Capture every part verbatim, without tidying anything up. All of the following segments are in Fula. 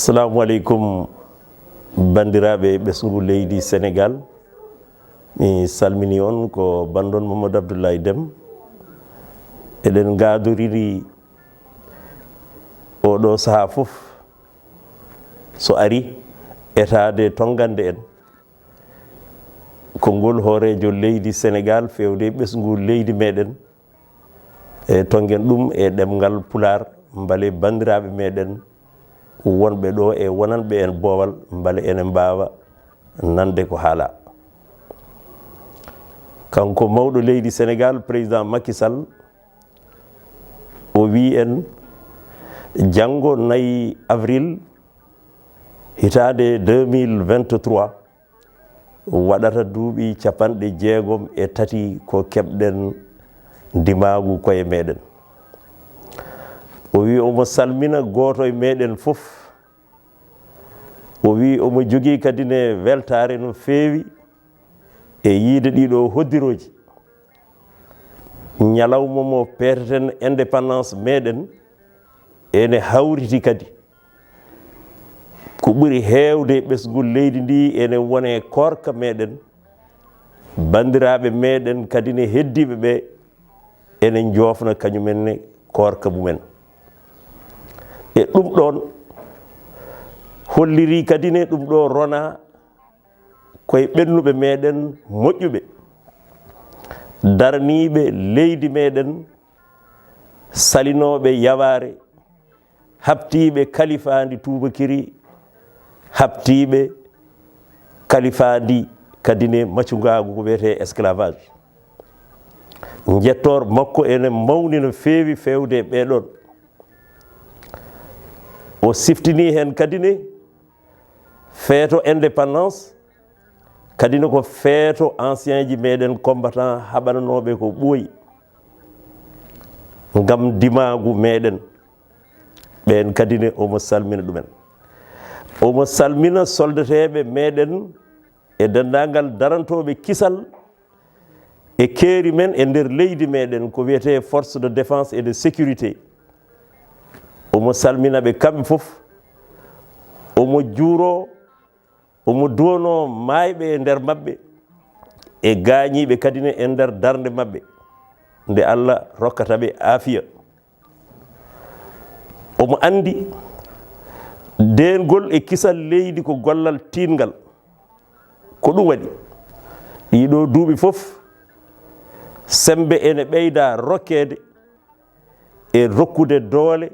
Assalamu aleykum, banndiraaɓe ɓesngu leydi Senegaal. Mi salmini on, ko banndon Mamadou Abdoulaye Dem. Eɗen ngaadoriri oɗo sahaa fof so ari etaade tonngande en konngol hooreejo leydi Senegaal feewde ɓesngu leydi meɗen. E tonngen ɗum e ɗemngal Pulaar, mbele banndiraaɓe meɗen wonɓe ɗo e wonanɓe en boowal, mbele ene mbaawa nande ko haala. Kanko mawɗo leydi Senegaal, Président Macky Sall, o wi en janngo nayi avril hitaande deux mille vingt-trois, waɗata duuɓi capanɗe jeegom e tati ko keɓɗen ndimaagu koye meɗen. O wi omo salmina gooto e meɗen fof. O wi omo jogii kadi ne weltaare no feewi e yiide ɗiɗo hoddirooji. Ñalawma mo peeteten indépendance meɗen ene hawriti kadi. Ko ɓuri heewde e ɓesngu leydi ndi ene wone koorka meɗen. Banndiraaɓe meɗen kadi ne heddiiɓe ɓe ene njoofna kañumen ne koorka mumen. E ɗum ɗoon holliri kadi ne ɗum ɗo rona koye ɓennuɓe meɗen moƴƴuɓe, daraniiɓe leydi meɗen, salinooɓe yawaare, haɓtiiɓe kalifaandi tuubakiri, haɓtiiɓe kalifaandi kadi ne macungaagu ko wiyetee esclavage. Njettoor makko ene mawni no feewi feewde e ɓee ɗoon. O siftini heen kadi ne feeto indépendance, kadi ne ko feeto ancien ji meɗen combattant haɓananooɓe ko ɓooyi ngam ndimaagu meɗen. Ɓeen kadi ne omo salmina ɗumen. Omo salmina soldateeɓe meɗen e denndaangal darantooɓe kisal e keeri men e nder leydi meɗen ko wiyetee force de défense et de sécurité. Omo salmina ɓe kamɓe fof. Omo juuro, omo duwono maayɓe e nder maɓɓe e gaañiiɓe kadi ne e nder darnde maɓɓe nde Allah rokkata ɓe aafiya. Omo anndi deengol e kisal leydi ko gollal tiiɗngal. Ko ɗum waɗi ɗiɗo duuɓi fof semmbe ene ɓeyda rokkeede e rokkude doole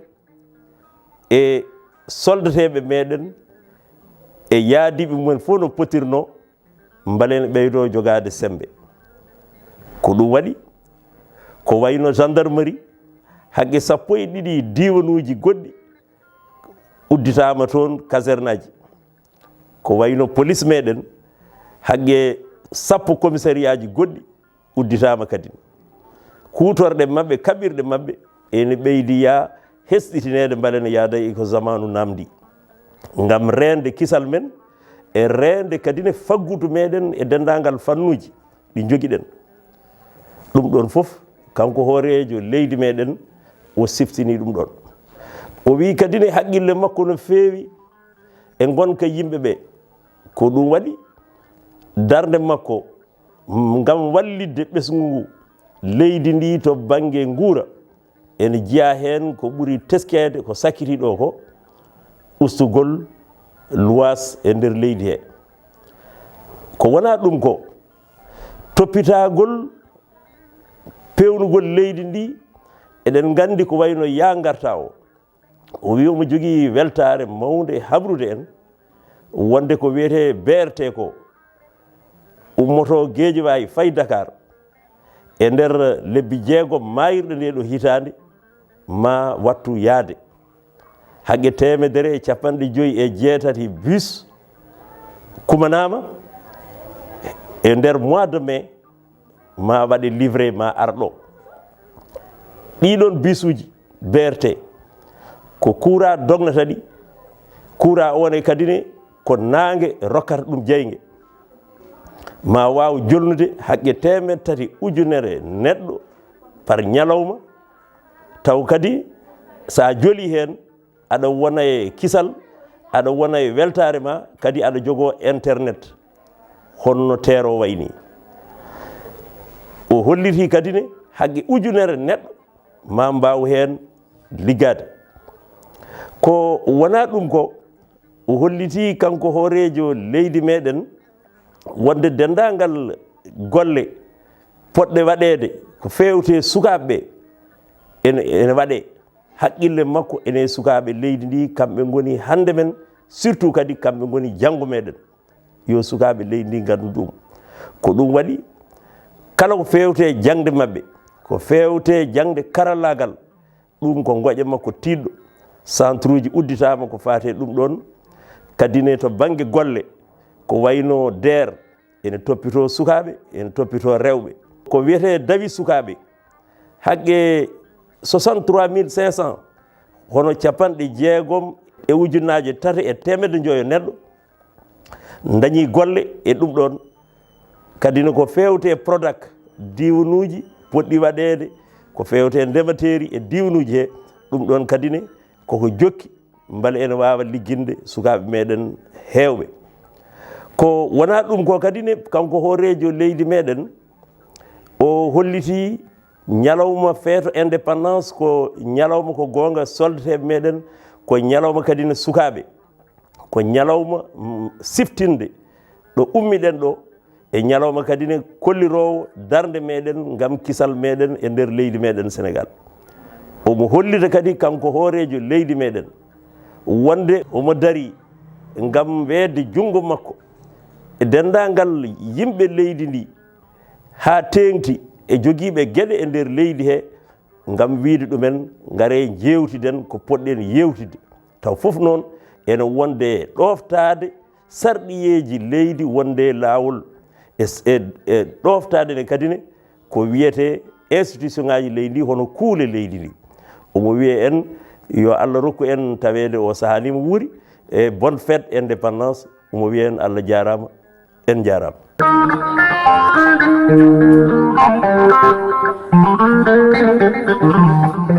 e soldateeɓe meɗen e yaadiiɓe mumen fof no potirno, mbele ene ɓeydo jogaade semmbe. Ko ɗum waɗi ko wayno gendarmerie, haqqe sappo e ɗiɗi diiwanuuji goɗɗi udditaama toon, kasernaaji. Ko wayno police meɗen, haqqe sappo commissariaji goɗɗi udditaama kadi. Kuutorɗe maɓɓe, kaɓirɗe maɓɓe ene ɓeydi yaa hesɗitineede, mbele ne yaada e ko zamaanu naamndi, ngam reende kisal men e reende kadi ne faggudu meɗen e denndaangal fannuuji ɗi njogiɗen. Ɗum ɗoon fof, kanko hooreejo leydi meɗen, o siftini ɗum ɗoon. O wi kadi ne haqqille makko no feewi e ngonka yimɓe ɓe. Ko ɗum waɗi darnde makko ngam wallitde ɓesngu ngu leydi ndi to bannge nguura, ene jeyaa heen ko ɓuri teskeede ko sakkiti ɗo ko ustugol luwaas e nder leydi he. Ko wonaa ɗum ko toppitagol peewnugol leydi ndi, eɗen nganndi ko wayno yaa ngarta o. O wi omo jogii weltaare mawnde e habrude en wonde ko wiyetee B R T ko ummoto Guédiawaye fayi Dakar e nder lebbi jeegom maayirɗe nde ɗo hitaande ma wattu yaade. Haqqe teemedere e capanɗe joyi e jeetati bus kumanaama e nder mois de mai ma waɗe livré ma ar ɗo. Ɗiɗon bisuuji B R T ko kuuraa dognata ɗi. Kuuraa o ne kadi ne ko naange rokkata ɗum jeynge. Ma waaw jolnude haqqe teemed tati ujunere neɗɗo par ñalawma, taw kadi so a joli heen aɗa wona e kisal, aɗa wona e weltaare ma, kadi aɗa jogoo internet, hono no Teer o wayi nii. O hollitii kadi ne haqqe ujunere neɗɗo ma mbaaw heen liggaade. Ko wonaa ɗum ko, o hollitii kanko hooreejo leydi meɗen wonde denndaangal golle potɗe waɗeede ko feewte sukaaɓe ɓe ene, ene waɗee. Haqqille makko ene e sukaaɓe leydi ndi, kamɓe ngoni hannde men, surtout kadi kamɓe ngoni janngo meɗen. Yo sukaaɓe leydi ndi nganndu ɗum. Ko ɗum waɗi kala ko feewte jaŋde maɓɓe, ko feewte jaŋde karallaagal, ɗum ko ngoƴa makko tiiɗɗo. Centre uji udditaama ko faati e ɗum ɗoon. Kadi ne to bannge golle, ko wayno DER, ene toppitoo sukaaɓe, ene toppitoo rewɓe. Ko wiyetee dawi sukaaɓe, haqqe soixante-trois mille cinq cents, hono capanɗe jeegom e ujunnaaje tati e teemedde njoyo neɗɗo ndañii golle e ɗum ɗoon. Kadi ne ko feewte Prodac, diiwanuuji potɗi waɗeede, ko feewte ndemateeri e diiwanuuji he, ɗum ɗoon kadi ne koko jokki, mbele ene waawa ligginde sukaaɓe meɗen heewɓe. Ko wonaa ɗum ko kadi ne, kanko hooreejo leydi meɗen, o hollitii ñalawma feeto indépendance ko ñalawma ko goonga soldateeɓe meɗen, ko ñalawma kadi ne sukaaɓe, ko ñalawma, mm, siftinde ɗo ummiɗen ɗo, e ñalawma kadi ne kolliroowo darnde meɗen ngam kisal meɗen e nder leydi meɗen Senegaal. Omo hollita kadi kanko hooreejo leydi meɗen wonde omo darii ngam weeɓde junngo makko e denndaangal yimɓe leydi ndi, haa teeŋti e jogiiɓe geɗe e nder leydi he, ngam wiyde ɗumen, ngaree njeewtiden ko potɗen yeewtide. Taw fof noon ene wonde e ɗooftaade sarɗiyeeji leydi, wonde e laawol e, e, e ɗooftaade ne kadi ne ko wiyetee institution ŋaaji leydi ndi, hono kuule leydi ndi. Omo wiya en yo Allah rokku en taweede o sahaa ni mo wuuri, e bonne fête indépendance. Omo wiya en Allah jaaraama, en njaaraama.